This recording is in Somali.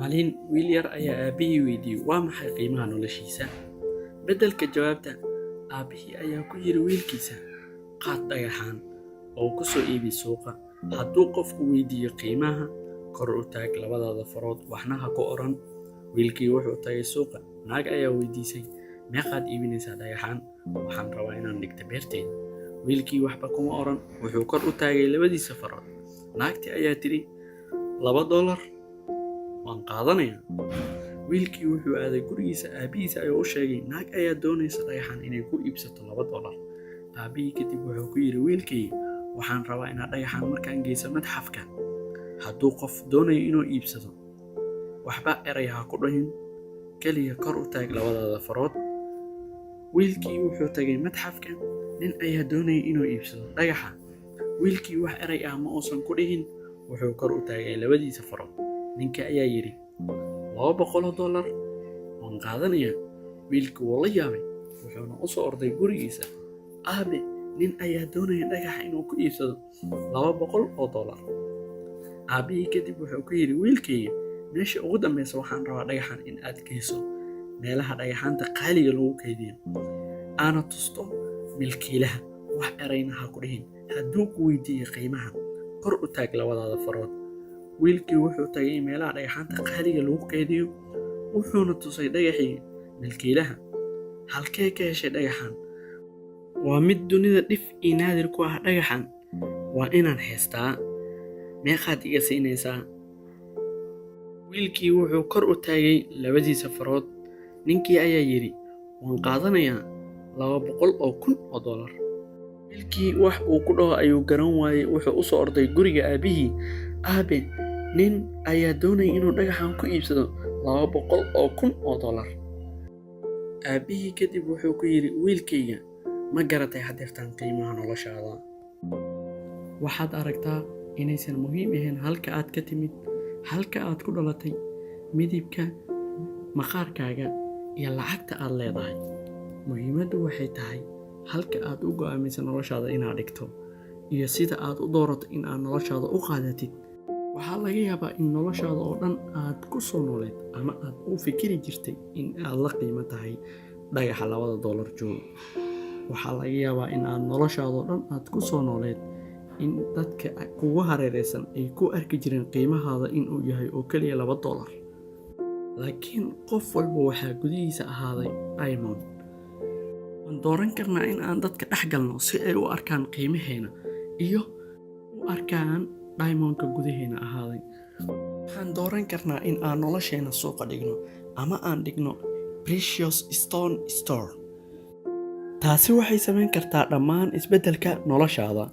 Maalin wiil yar ayaa aabbihii weydiiyey, waa maxay qiimaha noloshiisa? Beddelka jawaabta, aabbihii ayaa ku yidhi wiilkiisa, "Qaad dhagaxan oo ku soo iibi suuqa. Hadduu qofku weydiiyo qiimaha, kor u taag labadaada farood, waxna ha ku odhan." Wiilkii wuxuu tagay suuqa. Naag ayaa weydiisay, "Meeqaad iibinaysaa dhagaxan?" "Waxaan rabaa inaan dhigto beerteyda." Wiilkii waxba kuma odhan, wuxuu kor u taagay labadiisa farood. Naagtii ayaa tidhi, "$2 waan qaadanayaa." Wiilkii wuxuu aaday gurigiisa. Aabbihiisa ayuu u sheegay, "Naag ayaa doonaysa dhagaxan inay ku iibsato $2." Aabbihii kadib wuxuu ku yidhi, "Wiilkayga, waxaan rabaa inaad dhagaxan markaan geyso madxafka, hadduu qof doonayo inuu iibsado, waxba eray ha ku dhahin, keliya kor u taag labadaada farood." Wiilkii wuxuu tagay madxafka. Nin ayaa doonayay inuu iibsado dhagaxa. Wiilkii wax eray ah ma uusan ku dhihin, wuxuu kor u taagay labadiisa farood. Ninka ayaa yidhi, "$200 waan qaadanayaa." Wiilkii wuu la yaabay, wuxuuna u soo orday gurigiisa. "Aabe, nin ayaa doonaya dhagaxa inuu ku iibsado $200." Aabbihii kadib wuxuu ku yidhi, "Wiilkayga, meesha ugu dambeysa waxaan rabaa dhagaxan in aad geyso meelaha dhagaxaanta qaaliga lagu kaydiyo, aana tusto milkiilaha, wax erayna ha ku dhihin. Hadduu ku weydiiyo qiimaha, kor u taag labadaada farood." Wiilkii wuxuu tagay meelaha dhagaxaanta qaaliga lagu kaydiyo, wuxuuna tusay dhagaxii milkiilaha. "Halkee ka heshay dhagaxan? Waa mid dunida dhif iyo naadir ku ah. Dhagaxan waa inaan haystaa. Meeqaad iga siinaysaa?" Wiilkii wuxuu kor u taagay labadiisa farood. Ninkii ayaa yidhi, "Waan qaadanayaa $200,000." Wiilkii wax uu ku dhaho ayuu garan waayey. Wuxuu u soo orday guriga aabbihii. "Aabe, nin ayaa doonaya inuu dhagaxan ku iibsado $200,000." Aabbihii kadib wuxuu ku yidhi, "Wiilkayga, ma garatay hadeertaan qiimaha noloshaada? Waxaad aragtaa inaysan muhiim ahayn halka aad ka timid, halka aad ku dhalatay, midibka maqaarkaaga iyo lacagta aad leedahay. Muhiimaddu waxay tahay halka aad u go'aamiso noloshaada inaad dhigto iyo sida aad u doorato in aad noloshaada u qaadatid. Waxaa laga yaabaa in noloshaada oo dhan aad ku soo nooleed ama aad u fikiri jirtay in aad la qiimo tahay dhagaxa $2 joogo. Waxaa laga yaabaa in aad noloshaada oo dhan aad ku soo nooleed in dadka kugu hareereysan ay ku arki jireen qiimahaada inuu yahay oo keliya $2. Laakiin qof walba waxaa gudihiisa ahaaday diamond. Waan dooran karnaa in aan dadka dhex galno si ay u arkaan qiimaheena iyo u arkaan diamondka gudaheena ahaaday. Waxaan dooran karnaa in aan nolosheena suuqa dhigno ama aan dhigno precious stone store. Taasi waxay samayn kartaa dhammaan isbeddelka noloshaada."